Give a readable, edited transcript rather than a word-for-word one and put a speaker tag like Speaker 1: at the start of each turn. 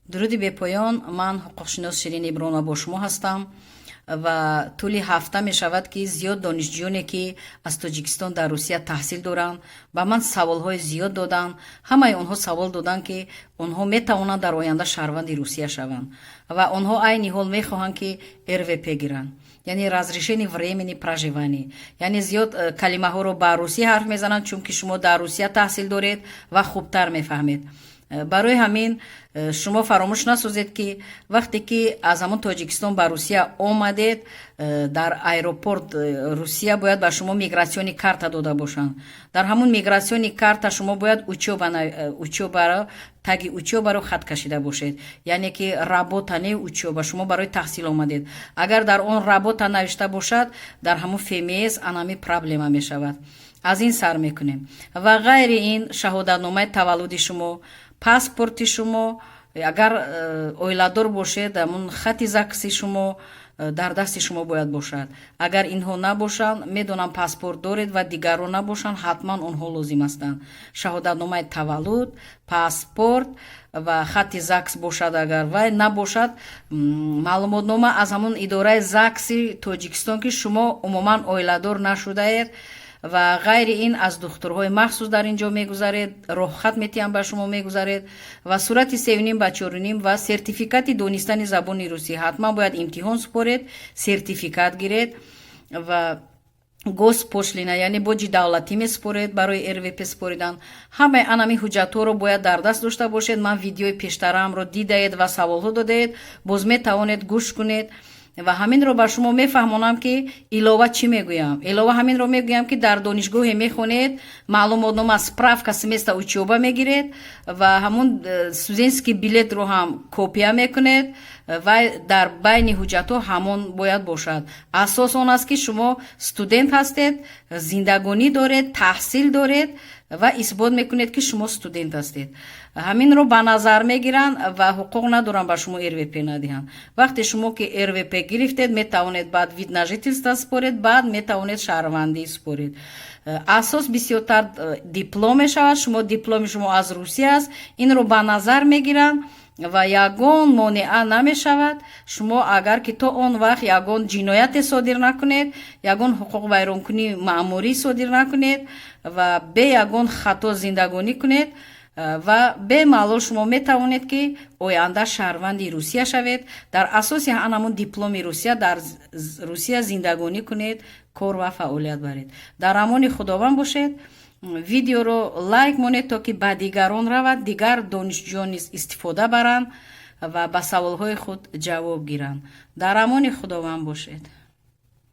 Speaker 1: Дуруди бепоён. Ман ҳуқуқшинос Ширин Ибронова бо шумо ҳастам. Ва тӯли ҳафта мешавад, ки зиёд донишҷӯёне, ки аз Тоҷикистон дар Русия таҳсил доранд, ба ман саволҳои зиёд доданд. Ҳамаи онҳо савол доданд, ки онҳо метавонанд дар оянда шаҳрванди Русия шаванд ва онҳо айни ҳол мехоҳанд, ки РВП гиранд, яъне разрешение временный проживание. Яъне зиёд калимаҳоро ба русӣ ҳарф мезананд, чунки шумо дар Русия таҳсил доред ва хубтар мефаҳмед. Барои ҳамин шумо фаромӯш насозед, ки вақте ки аз ҳамон Тоҷикистон ба Русия омадед, дар аэропорт Русия бояд ба шумо миграционный карта дода бошанд. Дар ҳамон миграционный карта шумо бояд учёбаро, таги учёбаро хат кашида бошед, яъне ки работа не, учёба. Шумо барои таҳсил омадед. Агар дар он работа навишта бошад, дар ҳамон ФМС анами проблема мешавад. Аз ин сар мекунем. Ва ғайри ин, шаҳодатномаи таваллуди шумо, паспорти шумо, агар оиладор бошед, ҳамун хати ЗАГСи шумо дар дасти шумо бояд бошад. Агар инҳо набошанд, медонам, паспорт доред ва дигарро набошанд, ҳатман онҳо лозим ҳастанд: шаҳодатномаи таваллуд, паспорт ва хати ЗАГС бошад. Агар вай набошад, маълумотнома аз ҳамон идораи ЗАГСи Тоҷикистон, ки шумо умуман оиладор нашудаед. Ва ғайри ин, аз духтурҳои махсус дар ин ҷо мегузаред, роҳхат метиҳам ба шумо, мегузаред. Ва сурати сеюним ба чоруним ва сертификати донистани забони русӣ. Ҳатман бояд имтиҳон супоред, сертификат гиред ва госпошлина, яъне боҷи давлатӣ месупоред барои РВП супоридан. Ҳамаи анами ҳуҷҷатҳоро бояд дар даст дошта бошед. Ман видеои пештараамро дидаед ва саволҳо додаед, боз метавонед гӯш кунед. Ва ҳаминро ба шумо мефаҳмонам, ки илова чӣ мегӯям. Илова ҳаминро мегӯям, ки дар донишгоҳе мехонед, маълумотнома, справка с места учёба мегиред ва ҳамун студентский билетро ҳам копия мекунед ва дар байни ҳуҷҷатҳо ҳамон бояд бошад. Асос он аст, ки шумо студент ҳастед, зиндагонӣ доред, таҳсил доред ва исбот мекунед, ки шумо студент ҳастед. Ҳаминро ба назар мегиранд ва ҳуқуқ надоранд ба шумо РВП надиҳанд. Вақте шумо ки РВП гирифтед, метавонед баъд вид на жительство според, баъд метавонед шаҳрвандӣ според. Асос бисёртар диплом мешавад. Шумо дипломи шумо аз Русия аст, инро ба назар мегиранд ва ягон монеа намешавад. Шумо агар ки то он вақт ягон ҷинояте содир накунед, ягон ҳуқуқвайронкунии маъмурӣ содир накунед ва бе ягон хато зиндагонӣ кунед, ва бемалол шумо метавонед, ки оянда шаҳрванди Русия шавед. Дар асоси ҳамон дипломи Русия дар Русия зиндагонӣ кунед, кор ва фаъолият баред. Дар амони Худованд бошед. Видеоро лайк монед, то ки ба дигарон равад, дигар донишҷӯён низ истифода баранд ва ба саволҳои худ ҷавоб гиранд. Дар амони Худованд бошед.